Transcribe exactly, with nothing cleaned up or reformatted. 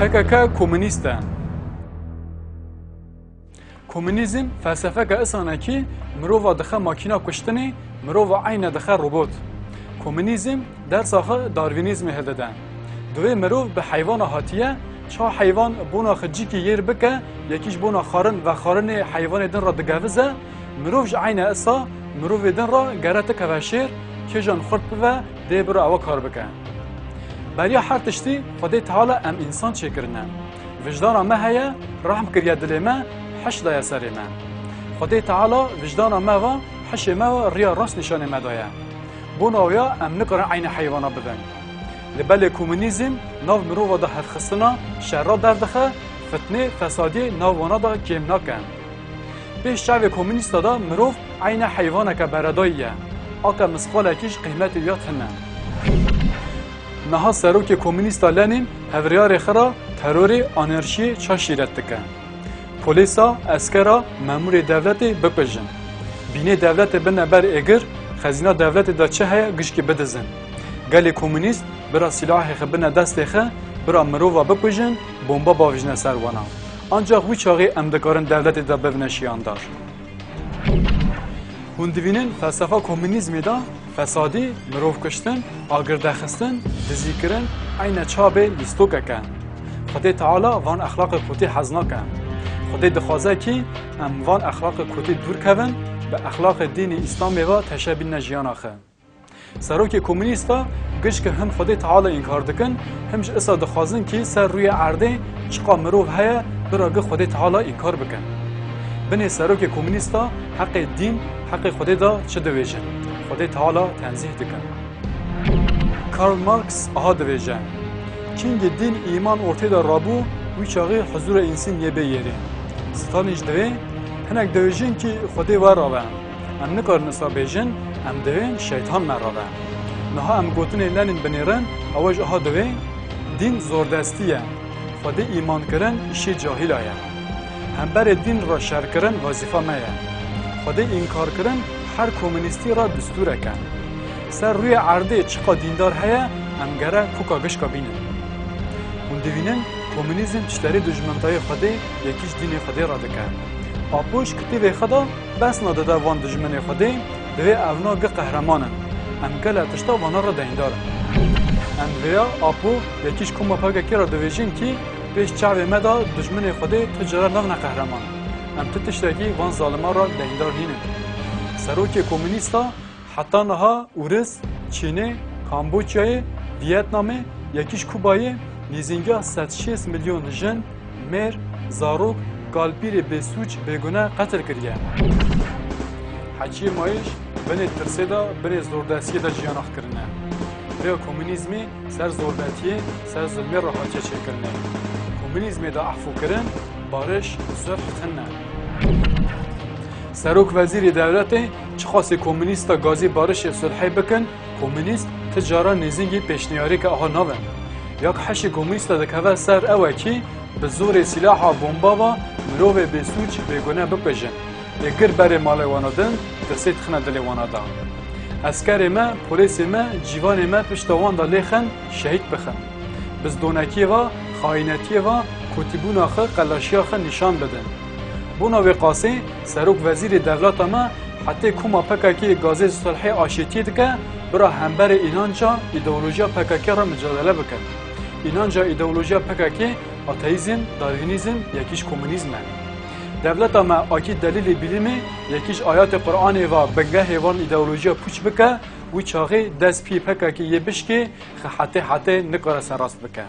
P K K komûnîst e. Komûnîzm felsefeke isanekî mirova dixe makîna kuştinê, mirova eyne dixe robot. Komûnîzm dersa xwe darwînîzmê hildide. Divê mirov bi heywana hatiye, ça heywan bona xwe cîkî yêr bike, yekî ji bona xwarin vexwarinê heywanê din re digevize, mirov ji eyne isa mirovê din re gere tikeve şêr, kêjan xurt bibe, dê bira ewe kar bike. Beriya her tiştî Xwedê Teala em însan çêkirine. Vijdana me heye, rehm kiriye dilê me, hiş daye serê me. Xwedê Teala vijdana me ve, hişê me ve riya rast nîşanê me daye. Bona wê ya em nikarin eynê heywana bibin. Li belê komûnîzm nav mirova de hevxistina şera derdixe, fitnê, fesadiyê nav wana de kêm nake. Pêş çavê komûnîsta de mirov eyne heywaneke beredayî ye. Ake misqalekî ji qîmetê wî ya tune. Niha serokê komûnîsta Lenîn hevrêyarê xwe re terorê, anarşiyê ça şîret dike. Polîsa, eskera, memûrê dewletê bikujin. Bînê dewletê bine ber êgir, xezîna dewletê de çi heye gişkî bidizin. Gelê komûnîst bira sîlahê xwe bine destê xwe, bira mirova bikujin, bomba bavêjine ser wana. Ancax wî çaxê em dikarin dewletê de bibine şiyandar. Hûn divînin felsefa komûnîzmê de fesadî, mirov kuştin, agirdexistin, dizîkirin eyne çavê lîstokek e. Xwedê Teala van exlaqê kotî hez nake. Xwedê dixwaze kî em van exlaqê kotî dûr kevin, bi exlaqê dînê Îslamê ve teşe bînine jiyana xwe. Serokê komûnîsta gişk him Xwedê Teala înkar dikin, him ji isa dixwazin kî ser rûyê erdê çiqa mirov heye bira gi Xwedê Teala înkar bikin. Binê serokê komûnîsta heqê dîn, heqê Xwedê de çi dibêjin? Xwedê Teala tenzîh dikin. Karl Marx aha dibêje, Kîngî dîn îman ortê de rabû, wî çaxê huzûra însîn yê bê yêrî. Stalin jî divê, hinek dibêjin kî Xwedê we rabe. Em nikarin wisa bêjin, em divên şeytan me rabe. Niha em gotinê Lenîn binêrin, ew jî aha divê, dîn zordestî ye. Xwedê îman kirin îşê cahîla ye. Hemberê dîn re şer kirin wezîfa me ye. Xwedê înkar kirin her komûnîstî re distûrek e. Ser rûyê erdê çiqa dîndar heye, em gere koka gişka bînin. Hûn divînin, komûnîzm çiterî dijmentayê Xwedê yekî ji dînê Xwedê re dike. Apo ji kitêbê xwe de besna dide van dijminê Xwedê, divê evna gi qehreman in. Em gelek tişta vana re deyndar in. Em vêya Apo yekî ji koma P K K re dibêjin kî pêş çavê me de dijminê Xwedê tu cara nabine qehreman. Em tu tiştekî van zaliman re deyndar nînin. Serokê komûnîsta Heta niha Ûris, Çînê, Kamboçyayê, Viyetnamê, yekî ji Kubayê nêzîngiya sed şêst milyon jin, mêr, zarok, kalpîrê bêsûc, bêgune qetil kiriye. Heçiyê mayî jî binê tirsê de, binê zordestiyê de jiyana xwe kirine. Rêya komûnîzmê ser zorbetiyê, ser zilmê re hatiye çêkirinê. Komûnîzmê de efûkirin, bariş, sulh tune. Serok wezîrê dewletê çiqasê komûnîsta gazî barişê sulhê bikin, komûnîst ti cara nêzîngî pêşniyarêke aha nabin. Yak heşê komûnîsta dikeve ser ew e kî bi zorê sîlaha bomba ve mirovê bêsûc bêgune bikujin. Ê gir berê malê wana din, tirsê dixine dilê wana de. Eskerê me, polêsê me, cîvanê me pişta wan de lêxin, şehîd bixin. Bi zdonekiyê ve, xayînetiyê ve, kotîbûna xwe, qelaşiya xwe nîşan bidin. Bona wê qasê, serok wezîrê dewleta me hetê koma P K K gazê sulhê aşêtiyê dike, bira hemberê înanca, îdeolojiya P K K re micadele bikin. Înanca, îdeolojiya P K K ateîzm, darwînîzm, yekî ji komûnîzm e. Dewleta me akî delîlê bîlîmê, yekî ji ayatê Quranê ve bingehê van îdeolojiya pûç bike, wî çaxê dest pî P K K yê bişkê xwe hetê hetê nikare serrast bike.